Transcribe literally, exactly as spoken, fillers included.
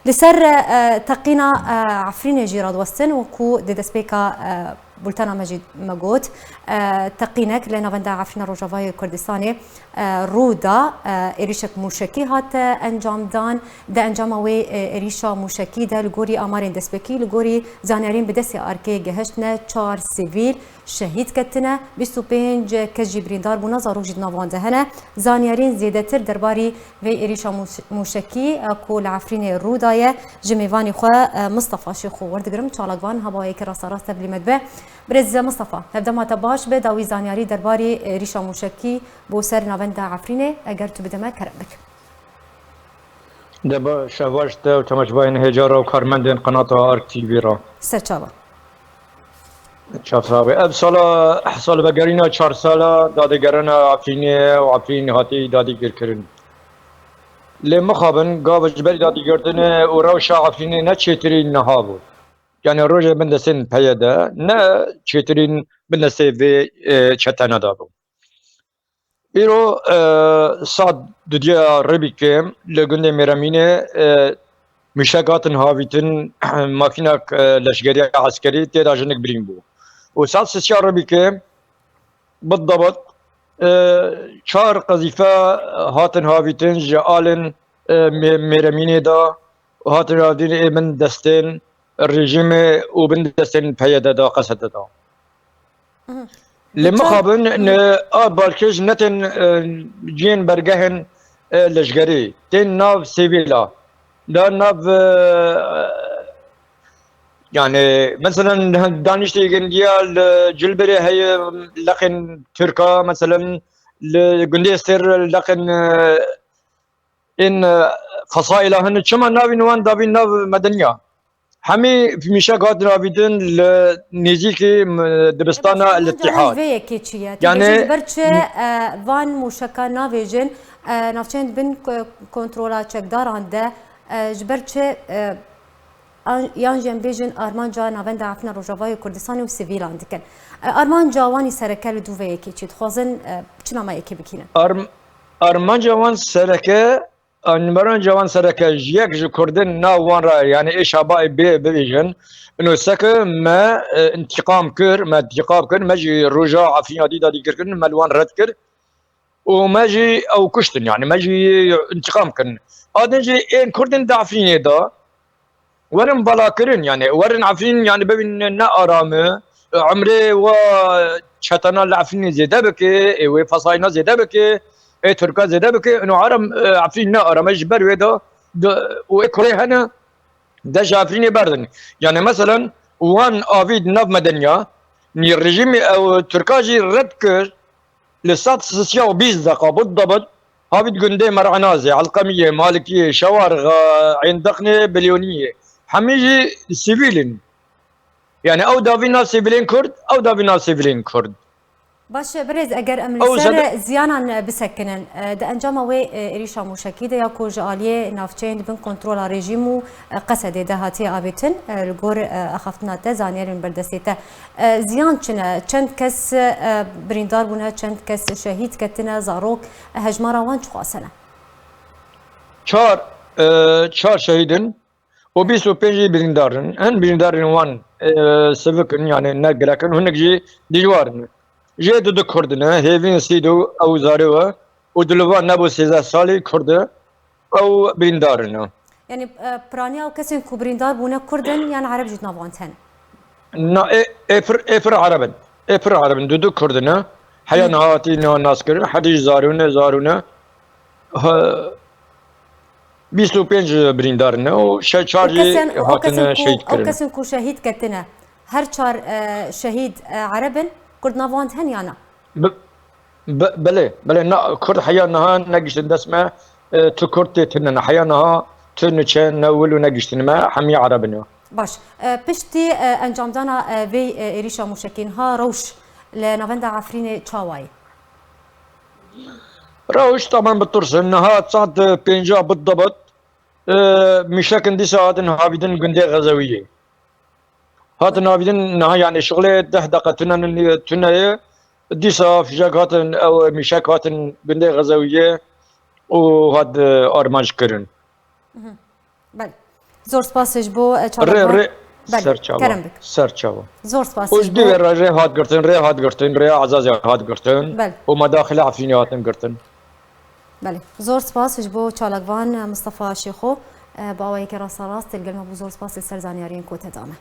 Li ser, e, teqîna, e, Efrînê jî radiwestin, wekû di destpêka, e, bultena me jî me got, e, teqînek li navenda Efrîna Rojavayê Kurdistanê, e, rû da, e, êrîşek mûşekî hat, e, encamdan. Di encama wê, e, êrîşa mûşekî de li gorî amarên destpêkî, li gorî zanyariyên bi destê arkê gehiştine, çar sivîl şehîd ketine, bîst û pênc kes jî birîndar bûne, zarok jî di nav wan de hene. Zanyariyên zêdetir derbarî vê êrîşa mûş-, mûşekî, e, ku li Efrînê rû daye, ji mêvanê xwe, e, Mistefa Şêxo werdigirim. Çalakvan, haba yekê rasta rast tevlî me dibe. Birêz Mistefa, hevdema te baş be, dawî zanyarî derbarî êrîşa mûşekî bo ser navenda Efrînê, eger tu bide me, kerem bik. Deba şevbaş te û temaşebayên hêja re û karmendên qenata Ark T V re. Serçava. Çav sax be. Ev sala, sal vegerîna çar sala dadîgerana Efrînê û Efrîn hatî dadîgirkirin. Lê mixabin, gava ji ber dadîgirtinê û rewşa Efrînê ne çêtirî niha bû. Yani rojê bin destên P Y D ne çêtirîn bin destê vê, e, çetene de bû. Îro, e, saet dudiya Ribîkê li gundê Mêremînê, e, mîşek hatin havîtin, makînek, e, leşgeriya eskerî tê de jinik birîn bû. Û saet sisiya Ribîkê, bidabit, e, çar qezîfe hatin havîtin ji alên, e, Mê-, Mêremînê de û hatin havîtin ê bin destên rejîmê û bin destên P Y D de, Qesede de. Mhm. Lê mixabin, ne, a balkêş ne tên, e, cihên bergehên, e, leşgerî, tên nav sivîla. Da nav, e, yani, meselen, daniştê gindiya li Cilbirê heye, leqên Tirka, meselen, li gundê Sêr leqên, e, ên, e, fesaîla hene. Çima navîn wan davîn nav medeniya? Hemî mîşek hatin avîtin li nêzîkî, m-, dibistana Al Îtîhad. Vê yekê çi ye? Yani, ji ber çi, e, van mûşeka navêjin, e, navçeyên bin ko-, kontrola çekdaran de, e, ji ber çi, e, an-, yan jî em bêjin armanca navenda Efrîna Rojavayê Kurdistanê û sivîlan dikin. E, armanca wan î sereke li dû vê yekê çi? Dixwazin, e, çi nama yekê bikînin? Arm-, armanca wan sereke Anmera cewan sereke ji yek ji Kurdên nav wan re, yani ê Şabayê bê bibêjin, ino seke me, e, întîqam kir, me întîqam kir, me jî roja Efrîna dî dadîkirkirin, me li wan red kir û me jî ew kuştin, yani me jî întîqam kirin. A din jî ên Kurdên di Efrînê de, werin balakirin, yani werin Efrîn, yani bibînin ne aram e, umrê wa çetana li Efrînê zêde bike, ê wê fesayîna zêde bike, ê Tirka zêde bike, ino aram, e, Efrîn ne aram e, ji ber wê de, de, û ê kurê hene, de ji Efrînê berdin. Yani meselen, wan avî di nav medeniya, nî rejîmê ew Tirka jî red kir, Li sed sisiya û bîst deqa bidabit, havît gundê Mer'enazê, Elqemiyê, Malikiyê, Şewarxa, Ên Deqnê, Bilyoniyê. Hemî jî sivîl in. Yani ew davî nav sivîlên Kurd, ew davî nav sivîlên Kurd. Baş e, birêz, eger em li Ew ser zede- ziyanan, e, bisekinin, e, di encama wê, e, êrîşa mûşekî de ya ku ji aliyê navçeyên di bin kontrola rejîm û, e, Qesedê de hatiye avêtin, e, li gor, e, axaftina te, zanyarên berdestê te, E, ziyan çi ne? Çend kes, e, birîndar bûne, çend kes şehîd ketine, zarok, e, hejmara wan çiqas hene? Çar, e, çar şehîd in û bîst û pênc jî birîndar in. Hin birîndarên wan, e, sivik in, yani ne girek in, hinek jî dijwar in. Jê du du Kurd in, Hêvîn Sîdo ew zarê we û di li van nebû sêzdeh salî Kurd e. Ew birîndar in. Yanî, e, piraniya ew kesên ku birîndar bûne Kurd in yan Ereb jî di nav wan de hene? Na, ê, ê pir, ê pir Ereb in. Ê pir Ereb in. Du du Kurd in. Heya Hı. niha hatî niha naskirin. Hedî jî zarûne, zarûne. Ha, bîst û pênc birîndar in. Û şe-, çar Ew jî kesên, ew hatine kesên ku, şehîd ew kirin. kesên ku şehîd ketine, her çar, e, şehîd, e, Ereb in, Kurd nav wan de hene ya na? Bi-, bi-, belê, belê, na, Kurd heya niha negiştin dest me, e, tu Kurd tê tune ne. Heya niha tu niçe ne wil û negiştin me, hemî Ereb in ya. Baş. E, piştî, e, encamdana, e, vê, e, êrîşa mûşekî niha rewş li navenda Efrînê çawa ye? Rewş tamam bi tirs e. Niha saet pênca bidabit, e, mîşekin dîsa hatin havîtin gundê Xezewiyê. Hatin avîtin niha, yani şixulê deh deqa tune, tune ye. Dîsa fîşek hatin, ew mîşek hatin gundê Xezewiyê û hat, e, armanc kirin. Mhm. Belê. Zor spas ji bo e, Rê, çalakvan. rê, Belê, serçava. Kerem bik. Serçava. Zor spas û ji di bo. Wê re rê hat girtin, rê hat girtin, rê Azazê hat girtin. Belê. Û medaxile Efrînê hatin girtin. Belê. Zor spas ji bo çalakvan e, Mustafa Şêxo. E, Bi awayekî rasta rast, têlgel me bû, zor spas li ser zanyariyên ku te dame.